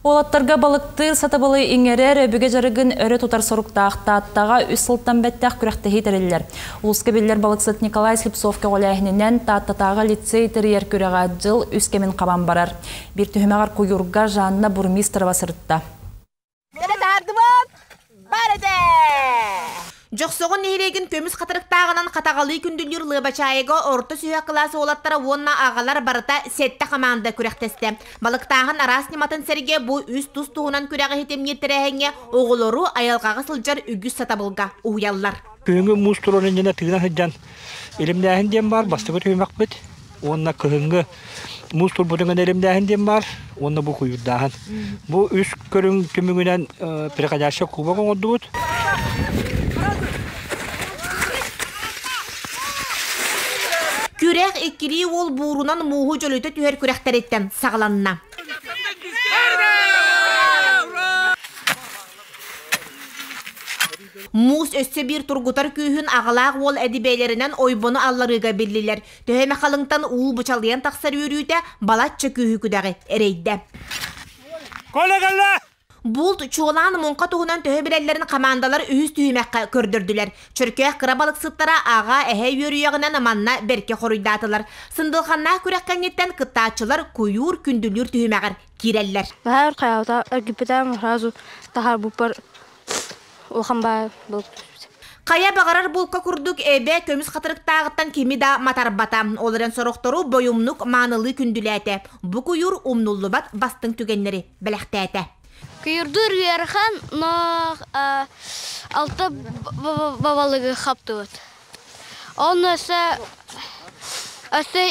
Уолаттарга балыктыыр сатабылы иҥэрэр, өбүгэ дьарыгын өрө тутар соруктаах Тааттаҕа үс сылтан бэттэх күрэхтэһии тэриллэр. Улууска биллэр балыксыт Николай Слепцов көҕүлээһининэн Тааттатааҕы лицей тэрийэр күрэҕэ дьыл үс кэмин хабан барар. Биир түһүмэҕэр куйуурга Жанна Бурмистрова сырытта. Дьохсоҕун нэһилиэгин көмүс хатырыктааҕынан хатаҕалыы күндүлүүр Лыабачаайыга орто сүһүөх кылаас уолаттара уонна аҕалар барыта сэттэ хамаанда күрэхтэстэ. Балыктааһын араас ньыматын сэргэ бу үс тус-туһунан күрэҕи иһитимниир тэрээһиҥҥэ оҕолору айылҕаҕа сылдьар үгүс сатабылга уһуйаллар. Күһүҥҥү муус турар иннинэ тыына сылдьан илимнээһин диэн баар, бастакы түһүмэхпит уонна кыһыҥҥы муус турбутун гына илимнээһин диэн баар уонна бу куйуурдааһын. Бу үс көрүҥ түмүгүнэн приходящий кубок оҥордубут. Күрэх иккилии уол буурунан мууһу дьөлүтэ түһэр күрэхтэриттэн саҕаланна. Муус өссө биир тургутар күүһүн аҕалаах уол эдибээлэринэн ойбону алларыыга биллилэр. Төһө эмэ халыҥтан уу бычалыйан тахсар үөрүүтэ балачча күүһү-күдэҕи эрэйдэ. Коля кэллэ! Булт чуолаан муҥха туһунан төһө билэллэрин хамаандалар үһүс түһүмэххэ көрдөрдүлэр. Чөркөөх кыра балыксыттара аҕа, эһэ үөрүйэҕинэн манна бэркэ хоруйдаатылар. Сындылханнаах күрэх кэнниттэн кыттааччылар куйуур күндүлүүр түһүмэҕэр киирэллэр. Наһаа хайаата эргиппитим сразу таһаарбыппар улахан баа буолуп Хайа баҕарар булка курдук эбэ көмүс хатырыктааҕыттан кими да матарбата. Ол эрэн сорохтору бойумнук маанылыы күндүлээтэ. Бу куйуур умнуллубат бастыҥ түгэннэри бэлэхтээтэ. Куйуурдуур ыарахан, но алта бабалыгы хаптыбыт. Онно өссө өссө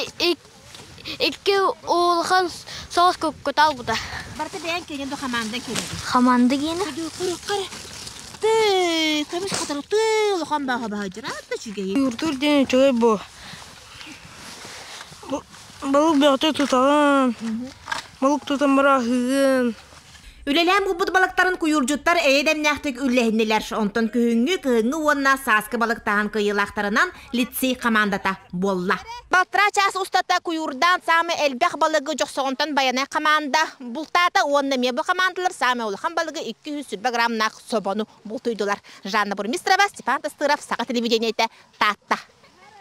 икки улахан соҕус куталбыта. Барыта бэйэҥ киэнин ду хамаанда киэнэ? Хамаанда киэнэ. Тыы, көмүс хатыры тыы улахан баҕа баһа дьыраат да үчүгэй. Куйуурдуур диэн үчүгэй бу. Балык бөҕөтө тутаҕын, балык тутан бараһыгын. Үлэлээн булбут балыктарын куйуурдьуттар эйэ-дэмнээхтик үллэһиннилэр. Онтон күһүҥҥү, кыһыҥҥы уонна сааскы балыктааһын кыайыылаахтарынан лицей хамаандата буолла. Балтараа чаас устата куйуурдаан саамай элбэх балыгы Дьохсоҕонтон Байанай хамаанда бултаата уонна эмиэ бу хамаандалар саамай улахан балыгы 220 граммнаах собону бултуйдулар. Жанна Бурмистрова, Степан Тастыров, Саха телевидениетэ, Таатта.